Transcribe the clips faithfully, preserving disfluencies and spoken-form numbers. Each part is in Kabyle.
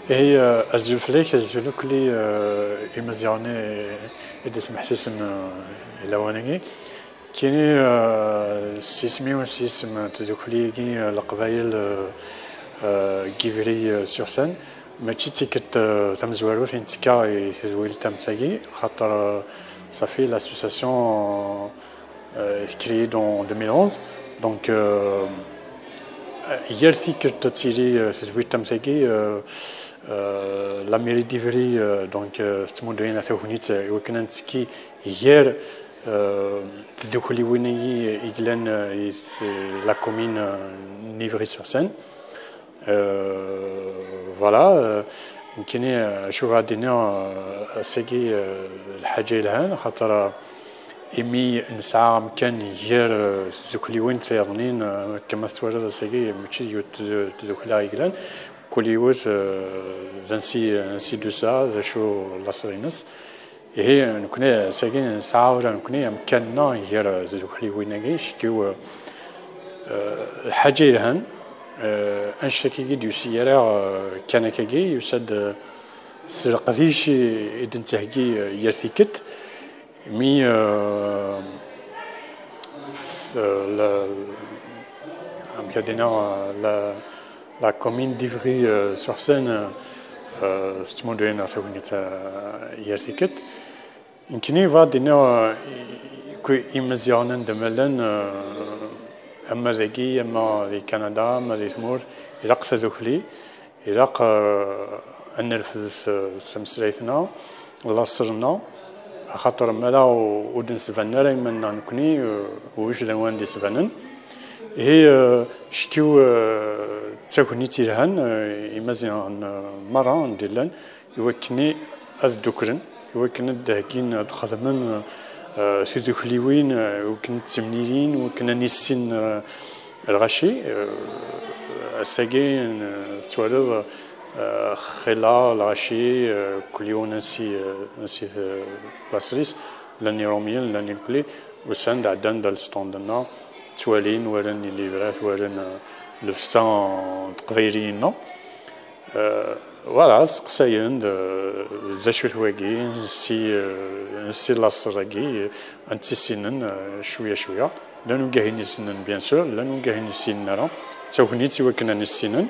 Ihi, eh, azul fell-ak, azul akk i, eh, Imaziɣen i, i d-ismeḥsisen, eh, i lawan-agi. Kini, eh, s yisem-iw, s yisem n tdukli-agi, eh, Leqbayel, eh, eh, Givry, eh, sur Seine. Mačči d tikkelt, eh, tamezwarut i nettekka i tedwilt am tagi, xaṭer, eh, safi l'association, euh, est créée dans deux mille onze. Donc, euh, yal tikkelt ad tili, euh, tedwilt am tagi, euh, euh, la mairie d'Ivry, euh, donc, euh, tettmuddu-aɣ tagnit, euh, i wakken ad nettekki gar, euh, tdukliwin-agi i yellan, euh, i t-, la commune, euh, n Ivry-sur-Seine. Euh, voilà, euh, nekkini, euh, acu bɣiɣ ad d-iniɣ, euh, ass-agi, euh, lḥaǧa yelhan, xaṭer, euh, imi nesɛa amkan gar, euh, tdukliwin tiyaḍnin, euh, akken ma tettwaliḍ ass-agi, mačči d yiwet td-, tdukli i yellan, kul yiwet, euh, d ansi, ansi d-tusa, d acu laṣel-ines. Ihi, nekkni, ass-agi, nesɛa ula nekkni amkan-nneɣ gar tdukliwin-agi, ckiw, eh, lḥaǧa yelhan, eh, annect-agi d-yusi ara, eh, kan akkagi, yusa-d, eh, s leqdic i, i d-nettheggi, eh, yal tikkelt. Mi, eh, f-, la, amek ad iniɣ, la, la commune d'Ivry, euh, sur Seine, euh, euh, tettmuddu-aɣ tagnit, euh, yal tikkelt. Nekkni bɣiɣ ad d-iniɣ, euh, i, i, i Imaziɣen anda ma llan, euh, ama dagi, ama di Kanada, ama di tmurt, ilaq tadukli, ilaq, euh, ad nerfed s, s tmeslayt-nneɣ, laṣel-nneɣ, axaṭer ma la u-, ur d-nesban ara iman-nneɣ nekkni, euh, ulac d anwa d-isbanen. Ihi, euh, ckiw, euh, d tagnit yelhan, euh, Imaziɣen, euh, merra anda llan, i wakken ad dduklen, i wakken ad d-heggin, ad xedmen, euh, tidukliwin, euh, i wakken ad ttemlilin, i wakken ad nissin, euh, lɣaci, euh, ass-agi, euh, tettwaliḍ, euh, xilla, lɣaci, euh, kul yiwen ansi, euh, ansi, euh, laṣel-is, llan Irumyen, llan irkelli, usan-d, ɛeddan-d ar lstand-nneɣ, ttwalin, walan les livres, walan, euh, llebsa n teqbayliyin-nneɣ. Euh, voilà, seqsayen-d, euh, d acu-t wagi, ansi, euh, ansi laṣel-agi, ad t-issinen, euh, cwiya cwiya. Llan wiyaḍ i tt-issnen, bien sûr, llan wiyaḍ i tt-issinen ara. D tagnit i wakken ad tt-issinen.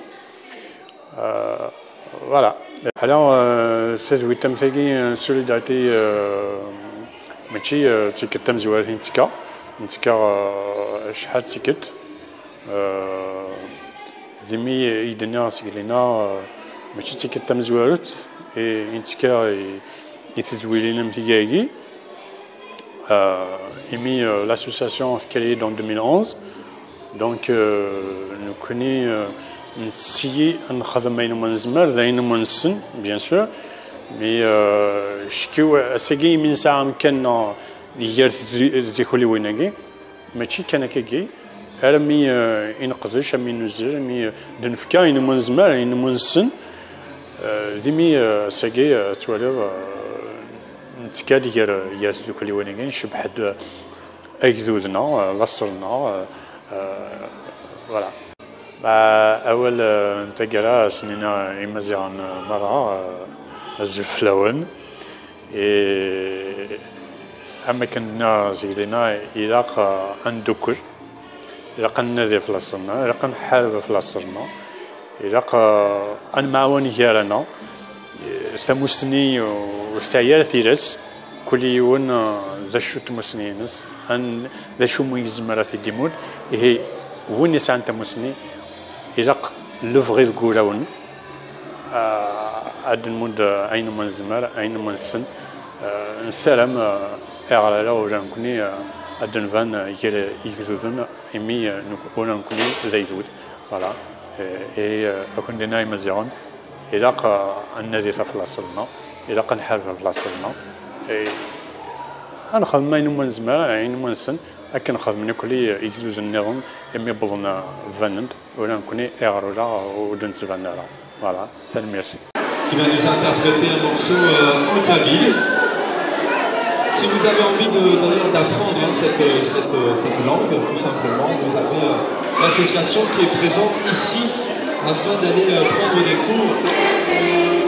Euh, voilà. Ḥala, euh, tadwilt am tagi, euh, solidarité, euh, mačči, euh, d tikkelt tamezwarut i nettekka. Nettekka, euh, acḥal d tikkelt. Euh, d imi i d-nniɣ seg lina, euh, mačči d tikkelt tamezwarut i, i nettekka i, i tedwilin am tigi-agi. Euh, imi, euh, l'association créée en deux mille onze, donc, euh, nekkni, euh, nessi ad nexdem ayen umi nezmer, d ayen umi nessen, bien sûr, mais, euh, ckiw ass-agi imi nesɛa amkan-nneɣ gar tdukliwin-agi, mačči kan akkagi, armi, euh, i neqdec, armi nuzzel, armi, euh, d-nefka ayen umi nezmer, ayen umi nessen, euh, d imi, euh, ass-agi, euh, tettwaliḍ, euh, nettekka-d gar, gar tdukliwin-agi, ncebbeḥ-d, euh, agdud-nneɣ, euh, laṣel-nneɣ, euh, euh, voilà. Ma awal, euh, n taggara, ad sen-iniɣ Imaziɣen, euh, merra, euh, azul fell-awen. Et am akken d-nniɣ seg lina, ilaq, euh, ad ndukkel, ilaq ad nnadi ɣef laṣel-nneɣ, ilaq ad nḥareb ɣef laṣel-nneɣ, ilaq, euh, ad nemɛawan gar-aneɣ. Tamussni ur tesɛi ara tilas, kul yiwen, uh, d acu tmussni-ines, an-, d acu mu yezmer ad t-id-imudd. Ihi, win yesɛan tamussni, ilaq lebɣi deg wulawen, uh, ad nmudd, uh, ayen mu nezmer, ayen mu nessen. Uh, nessaram, uh, ayɣer ala ula nekkni, uh, ad d-nban, uh, gar yigduden, imi, uh, nek-, ula nekkni d agdud. Voilà. Eh, eh, eh, ad ken-d-iniɣ Imaziɣen, ilaq, eh, ad nnadi ɣef laṣel-nneɣ, ilaq ad nḥareb ɣef laṣel-nneɣ. Eh, ad nexdem ayen umi nezmer, ayen umi nessen, akken xedmen akk igduden nniḍen, imi wwḍen, eh, banen-d, ula nekkni ayɣer ula ur d-nettban ara. Voilà, tanemmirt. Qui va nous interpréter un morceau, euh, en kabyle. Si vous avez envie de, d'ailleurs d'apprendre, hein, cette, euh, cette, euh, cette langue, tout simplement, vous avez, euh, l'association qui est présente ici afin d'aller, euh, prendre des cours.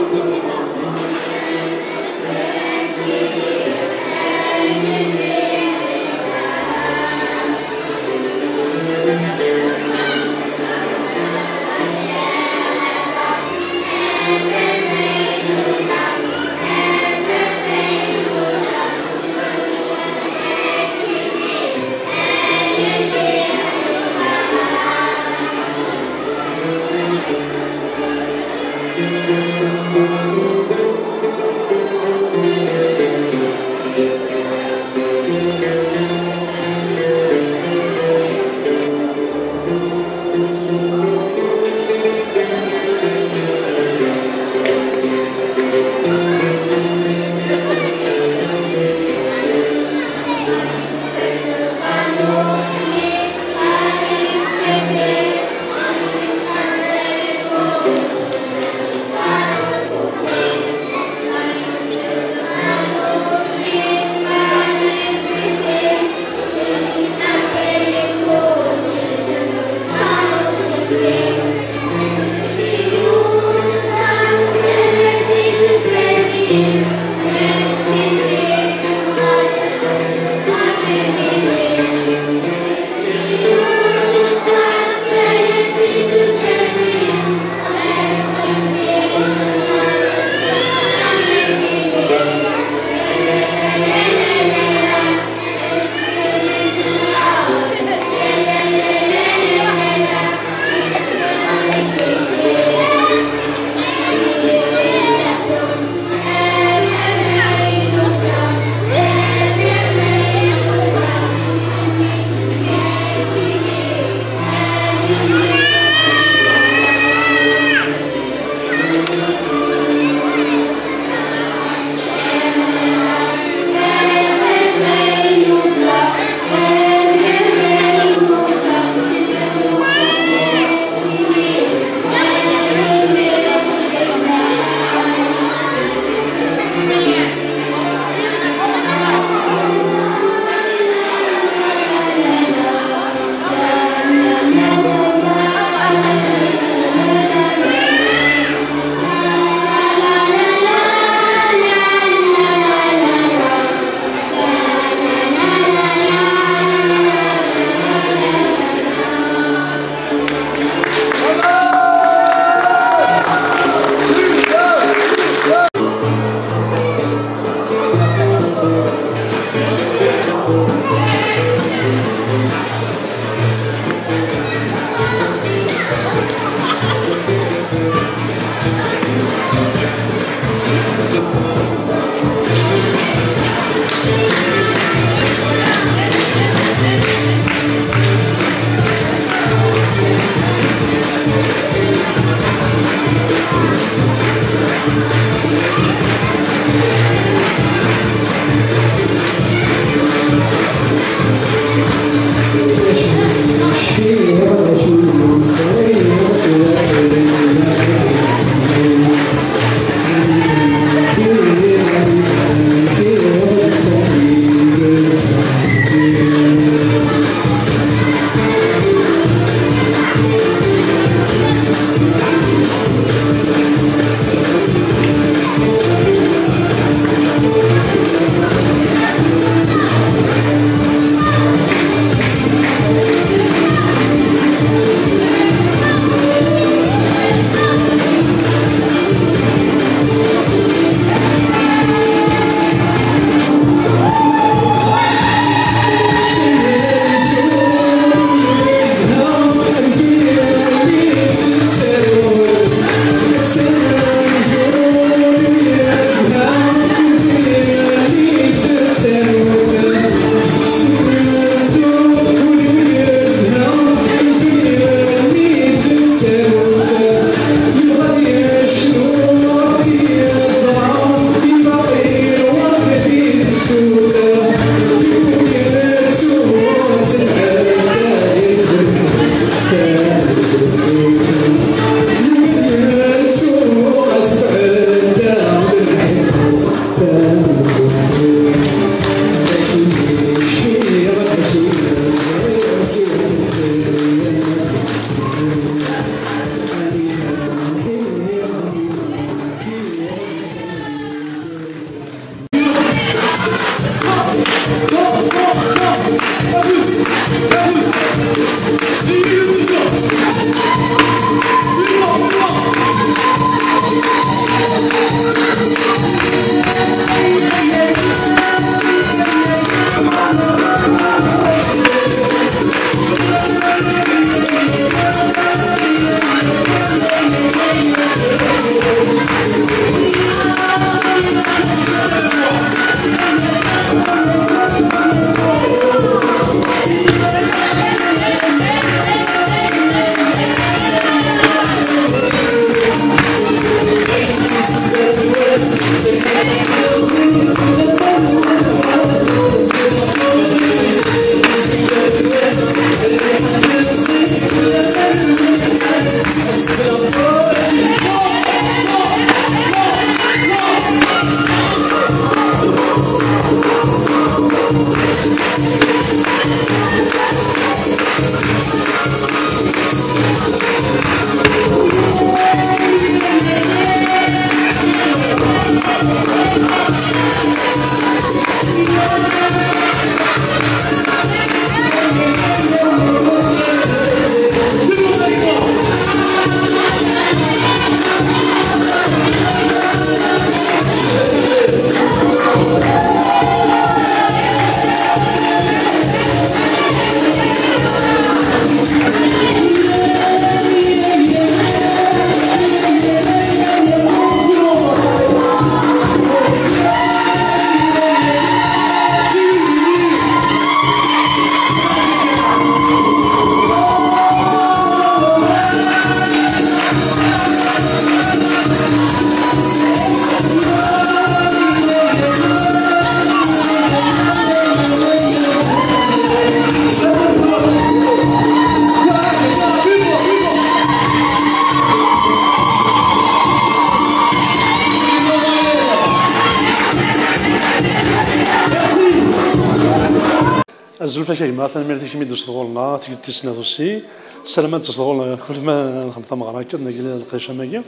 Azul fak a gma, tanemmirt i kemm i d-tusiḍ ɣur-neɣ, tikkelt tis snat aussi. Ssarameɣ ad d-tusiḍ ɣur-neɣ kul ma nxeddem tameɣra akka, nagi leqdic am wagi.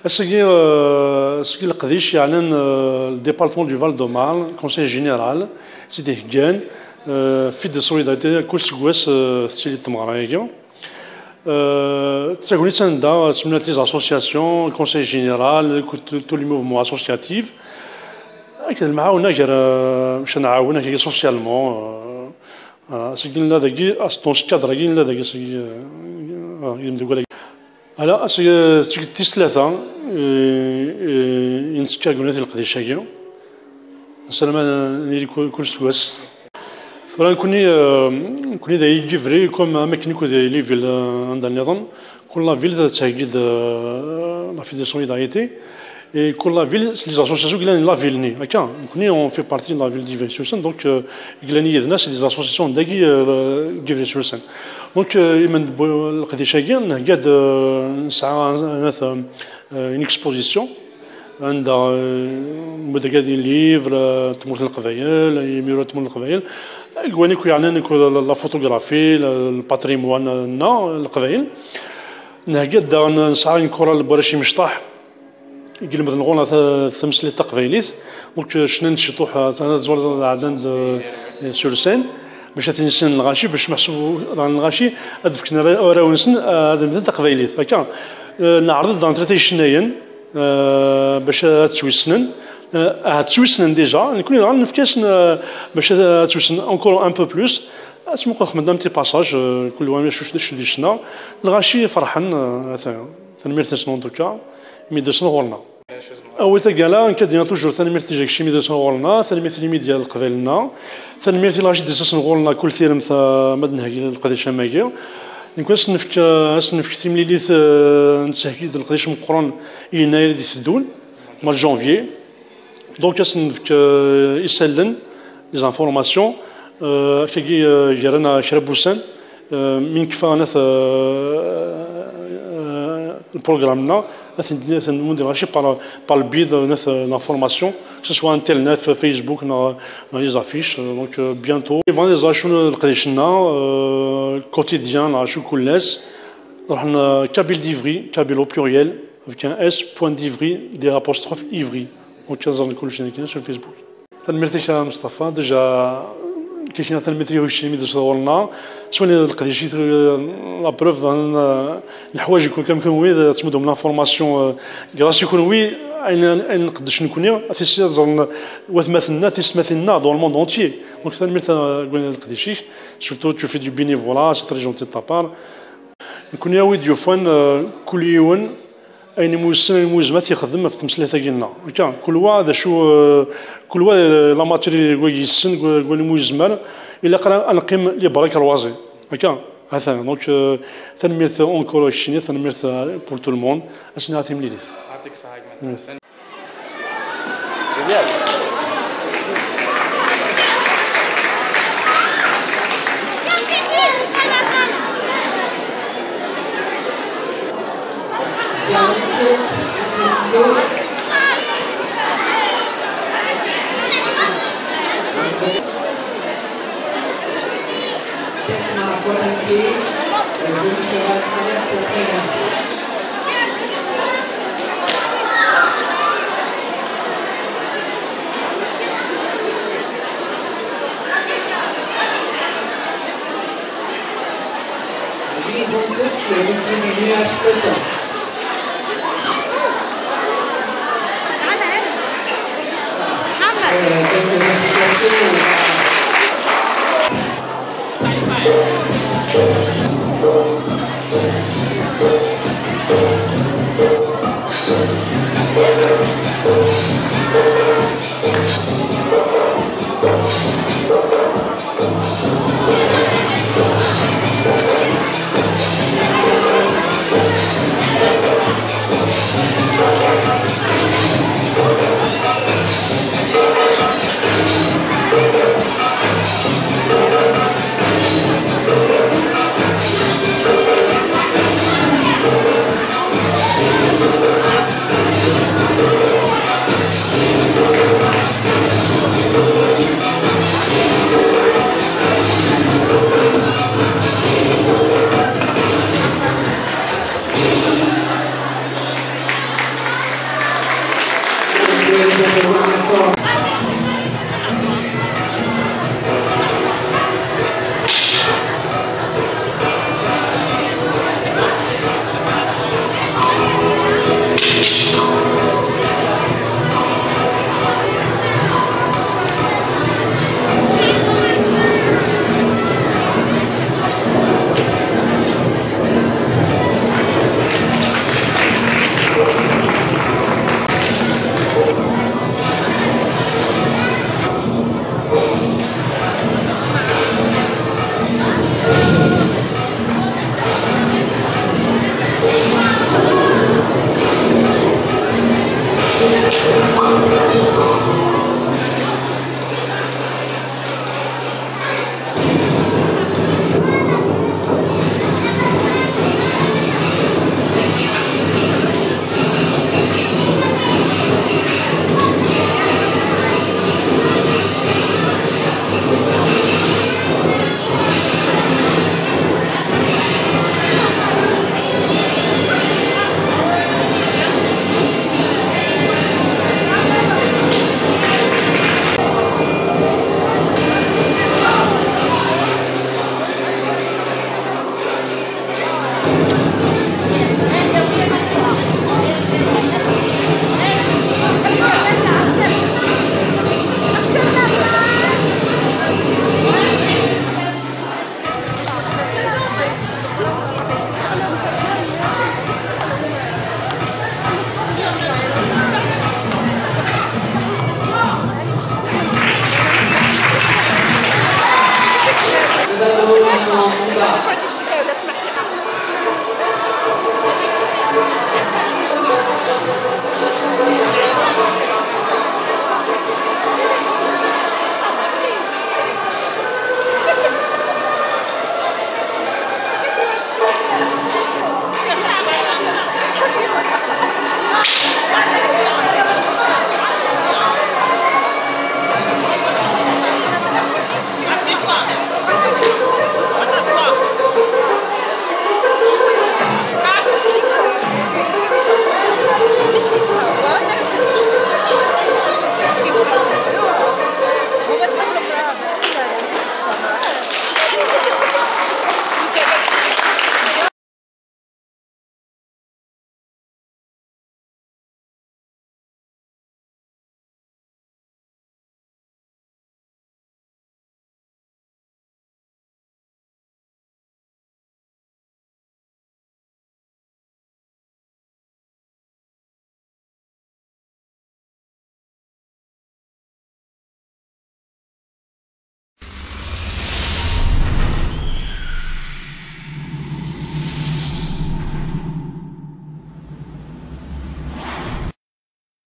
Ass-agi, euh, ass-agi leqdic yeɛnan, euh, le département du Val-de-Marne, conseil général, i tt-id-iheggan, euh, Fête de solidarité, kul seggas, euh, tettili-d tmeɣra-agi. Euh, d tagnit anda ttemlilin les associations, le conseil général, tout, tous les mouvements associatifs. Akked lemɛawna gar, euh, bac ad nɛawen akka socialement, euh, euh, ass-agi nella dagi, ass-, dans ce cadre-agi nella dagi, ass-agi, euh, euh, i yimdukal-agi. Ala, ass-agi, d tikkelt tis tlata, euh, euh, i nettekka deg unat n leqdic-agi. Ssarameɣ ad nili kul, kul seggas. Tura nekkni, euh, nekkni d ay Givry, comme am akken akk d ay les villes, euh, anda nniḍen, kul la ville tettheggi-d, euh, la fête de solidarité. Et kul la ville, c'est les associations qui llan la ville-nni. Akka, nekkni, on fait partie de la ville de Givry-sur-Seine, donc, euh, i yellan yid-neɣ, c'est des associations dagi, euh, Givry-sur-Seine. Donc, euh, imi d-newwi leqdic-agi, nhegga-d, euh, nesɛa, euh, une exposition. Anda, euh, nmudd akka des livres, euh, tmurt n Leqbayel, imura n tmurt n Leqbayel, deg wayen akk yeɛnan akk la, la photographie, la, le patrimoine, euh, n Leqbayel. Nhegga-d daɣen, nesɛa une chorale n warrac imecṭaḥ, i ilemden ɣur-neɣ ta-, tameslayt taqbaylit. Donc, euh, cnan ciṭuḥ, euh, ad twaliḍ ɛeddan-d, euh, sur scène, bac ad ten-issinen lɣaci, bac meḥsub daɣen lɣaci ad d-fken arra-, arraw-nsen, euh, ad lemden taqbaylit. Akka, euh, neɛreḍ-d daɣen tlata icennayen, euh, bac ad ttwissnen. Euh, ahat ttwissnen déjà, nekkni daɣen nefka-asen, euh, bac ad, ad ttwissnen encore un peu plus. Asmi xedmen un petit passage, euh, kul wa acu d acu d ccna. Lɣaci ferḥen, euh, ata, tanemmirt-nsen en tout cas, imi d-usen ɣur-neɣ. Awi tagala, nekk ad d-iniɣ toujours tanemmirt i Jacques imi d-usen ɣur-neɣ, tanemmirt i les médias n Leqbayel-nneɣ, tanemmirt i lɣaci d-ittasen ɣur-neɣ kul tiremt, euh, ma d-nheggi leqdic am wagi. Nekk ad sen-nefk, euh, ad sen-nefk timlilit, euh, nettheggi-d leqdic meqqren i yennayer i d-iteddun. Mois de janvier. Donc, ad sen-nefk, euh, isallen, les informations, euh, akkagi, euh, gar-aneɣ kra n wussan, euh, mi nekfa anat, euh, euh, le programme-nneɣ, ad ten-, ad ten-, ad ten-, par, par le biais de, euh, l'information, que ce soit internet, Facebook, neɣ, neɣ les affiches, euh, donc, euh, bientôt. Bɣan ad ẓren acu n leqdic-nneɣ, euh, quotidien, neɣ acu kul ass, ruḥen, euh, Kabyle d'Ivry, Kabyle au pluriel, avec un S point d'Ivry, D apostrophe Ivry. Donc, ad ẓren kullec dagi sur Facebook. Tanemmirt-ik a Mustafa, déjà, kikna tanemmirt i Hicim i d-tusiḍ ɣur-neɣ. Swani leqdic-ik, euh, la preuve, euh, leḥwayeǧ-ik, comme kenwi, ad tmuddem l'information, euh, grâce i kenwi, ayen, ayen nqeddec nekkni, ad t-ẓren watmaten-nneɣ, tiyessetmatin-nneɣ, dans le monde entier. Donc, tanemmirt, euh, deg leqdic-ik, surtout tu fais du bénévolat, c'est très gentil de ta part. Nekkni a wi d-yufan, euh, kul yiwen ayen imu yessen, ayen imu yezmer ad t-yexdem ɣef tmeslayt-agi-nneɣ. Akka, kul wa d acu, euh, kul wa, euh, la matière i yessen, deg wa-, deg wayen imu yezmer, ilaq ara ad neqqim les bras croisés. Akka, atan. Donc, euh, tanemmirt encore i keččini, tanemmirt, euh, pour tout le monde. Ad s-nniɣ timlilit. Yes. Tête main à côté, le genou cheval traverse la terre. La mise en couple du premier nuage flottant. Euh, quelques indications.